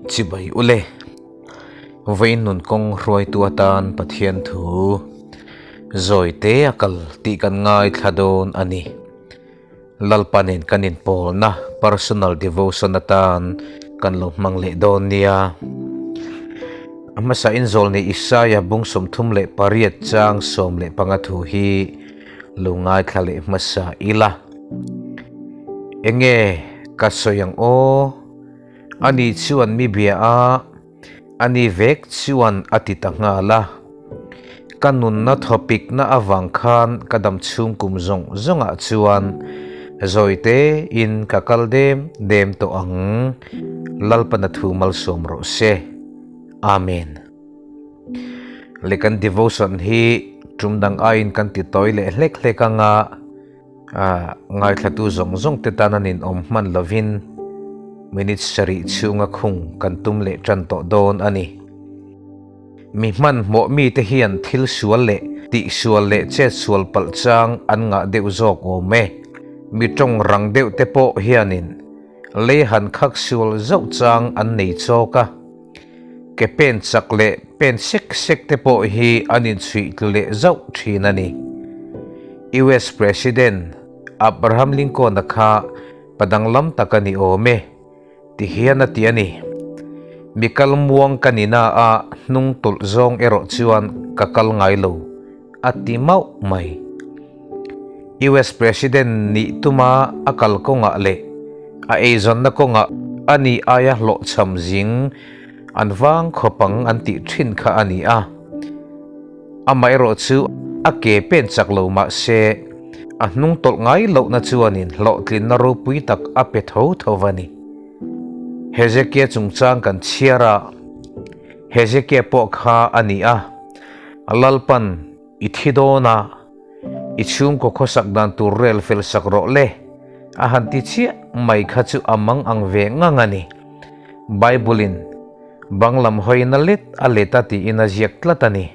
Chibai ule. Vawiin nun kawng hruaitu atan Pathian thu zawi te a kal tih kan ngaithla dawn a ni. Lalpa nen kan inpawlna personal devotion atan kan lo hmang leh dawn nia. A hmasa inzawlni Isaia bung 38 chang 15 thu hi lo ngaithla leh hmasa ila. Enge ka sawi ang aw? Ani chuan mi bia a. Ani vek chuan a ti ta nghal a. Ka nunna thawpikna avang khan ka dam chhung kum zawng zawngah chuan zawi tein ka kal dem dem tawh ang. Lalpana thu malsawm rawh se. Amen. Le kan devotion hi tum dang aiin kan ti tawi leh hlek hlek anga. A ngaithlatu zawng zawng te tan an inawm hman lovin minute sarih chhunga khung kan tum leh tan tawh dawn a ni. Mi hmanhmawh mite hian thil sual leh tihsual leh chetsual palh chang an ngah deuh zawk awm e. Mi tawng rang deuh te pawh hianin lei han khak sual zauh chang an nei chawk a. Ke pen chak leh pen sek sek te pawh hi an inchhuih tlu leh zauh thin a ni. US President Abraham Lincoln-a kha pa danglam tak a ni awm e, ti hian a ti a ni. Mi kal muang ka ni na a hnung tawlh zawng erawh chuan ka kal ngai lo, a ti mauh mai. US President nih tuma a kal kawngah leh a eizawnna kawngah a nih aia hlawhchham zing an vang khawp ang an tih thin kha a ni a. Amaherawh chu a ke pen chak lo mah se a hnung tawlh ngai lohna chuanin hlawhtlinna ropui tak a pe tho tho a ni. Hezekia chungchang kan chhiar a, Hezekia pawh kha a ni a, Lalpan i thi dawn a, i chhungkaw khawsak dan tur rel fel sak rawh le, a han ti chiah mai kha chu a mang ang ve ngang a ni. Bible-in bang lam hawina let a let a tiin a ziak tlat a ni.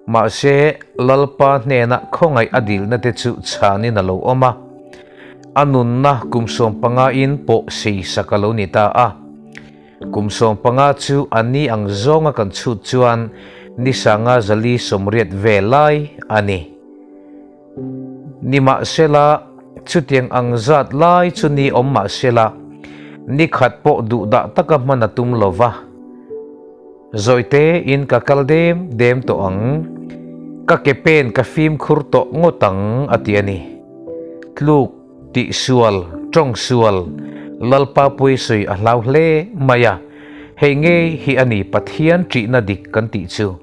Mahse, Lalpa hnena khawngaih a dilna te chu chhanin a lo awm a, a nunna kum 15 in pawh sei sak a lo ni ta a. Kum 15 chu a ni ang zawnga kan chhut chuan ni sanga zali 80 ve lai a ni. Nimahsela, chutiang ang zat lai chu ni awm mahsela, ni khat pawh duhdah taka hman a tum lo va. Zawite in ka kal dem dem tawh ang, ka ke pen ka fimkhur tawh ngawt ang a ti a ni. Tluk. Tihsual, tawngsual, Lalpa puisawi a hlau hle mai a, hei ngei hi a ni Pathian ṭihna dik kan tih chu.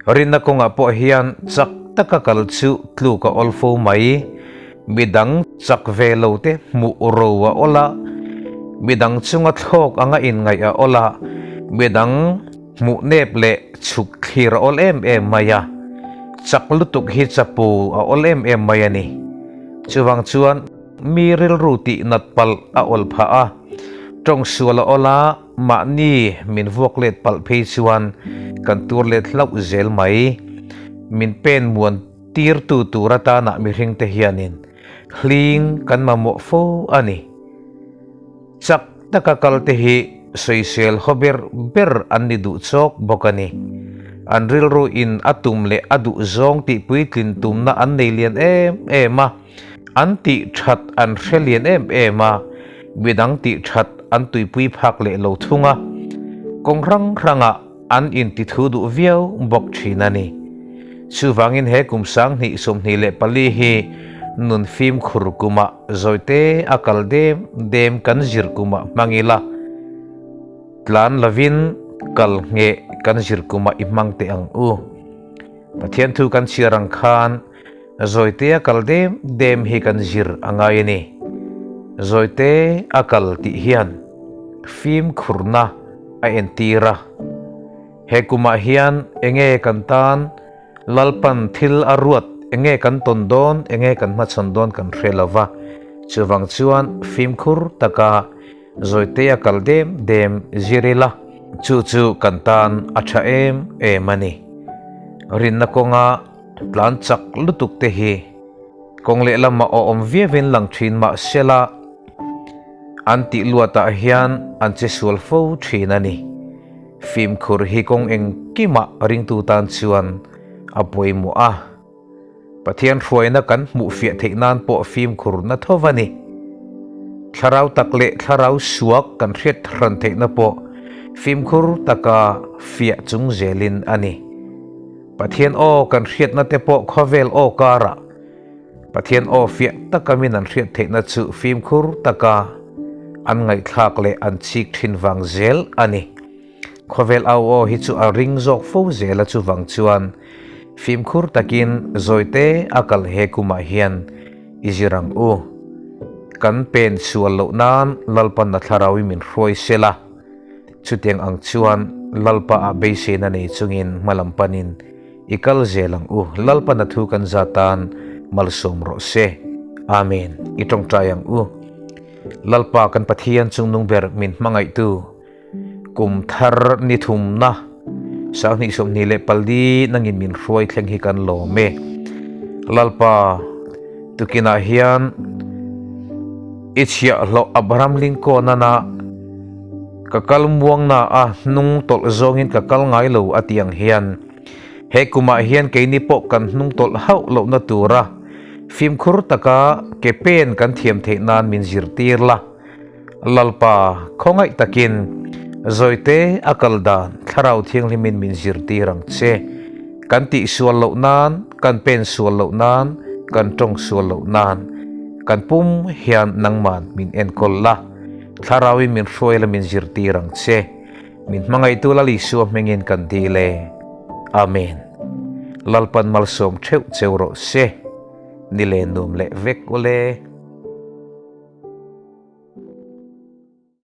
Rinna kawngah pawh hian chak taka kal chu tluk a awl fo mai, midang chak ve lo te hmuh ro a awl a, midang chunga thlawk anga inngaih a awl a, midang hmuh nep leh chhuk thlir a awl em em mai a, chak lutuk hi chapo a awl em em mai a ni. Chuvang chuan mi rilru tih nat palh a awl phah a, tawng sual a awl a, mahni min vuak let palh phei chuan kan tur let hlauh zel mai. Min pen muan tirtu tur atana mihring te hianin hling kan mamawh fo a ni. Chak taka kal te hi sawisel haw ber ber an ni duh chawk bawk a ni. An rilru in a tum leh a duh zawng tih puitlin tumna an nei lian em em a, an tih that an hre lian em em a, midang tih that an tuipui phak leh lo thung a, kawng hrang hrangah an inti thu duh viau bawk thin a ni. Chuvangin he kum 2024 hi nun fimkhur kumah zawite a kal dem dem kan zir kumah hmang ila, tlan lovin kal ngheh kan zir kumah i hmang teh ang u. Pathian thu kan chhiar ang khan zawite a kal dem dem hi kan zir a ngai a ni. Zawite a kal tih hian fimkhurna a entir a. He kumah hian enge kan tan Lalpan thil a ruat, enge kan tawn dawn, enge kan hmachhawn dawn kan hre lo va. Chuvang chuan fimkhur taka zawite a kal dem dem zir ila, chu chu kan tan a tha em em a ni. Rinna kawnga tlan chak lutuk te hi kawng lehlamah awm viauin lang thin mahsela. An tih luatah hian an che sual fo thin a ni. Fimkhur hi kawng engkimah ringtu tan chuan a pawimawh a. Pathian hruaina kan hmuh fiah theih nan pawh fimkhurna tho a ni. Thlarau tak leh thlarau suak kan hriat hran theihna pawh fimkhur taka fiah chung zelin a ni. Pathian aw kan hriatna te pawh khawvel aw karah Pathian aw fiah taka min an hriat theihna chu fimkhur taka an ngaihthlak leh an chik thin vang zel a ni. Khawvel au aw hi chu a ring zawk fo zel a chuvang chuan fimkhur takin zawite a kal he kumah hian i zir ang u. Kan pen sual loh nan Lalpan a thlarau i min hruai sel a, chutiang ang chuan Lalpa ah beiseina nei chungin hmalam panin i kal zel ang u. Lalpan a thu kan za tan malsawm rawh se. Amen. I tawngtai ang u. Lalpa kan Pathian chungnung ber min hmangaihtu. Kum thar ni thumna 2024 nangin min hruai thleng hi kan lawm e. Lalpa, tukinah hian i chhiahhlawh Abraham Lincoln ana ka kal muangna a hnung tawlh zawngin ka kal ngai lo a ti ang hian he kumah hian keini pawh kan hnung tawlh hauh lohna tura fimkhur taka ke pen kan thiam theih nan min zirtir la. Lalpa, khawngaih takin zawite a kal dan Thlarau Thianghlimin min zirtir ang che. Kan tih sual loh nan, kan pen sual loh nan, kan tawng sual loh nan, kan pum hian nangman min enkawl la, Thlarauin min hruai la min zirtir ang che. Min hmangaihtu Lal Isua hmingin kan dil e. Amen. Lalpan malsawm theuh cheu rawh se. Ni le nuam leh vek ule.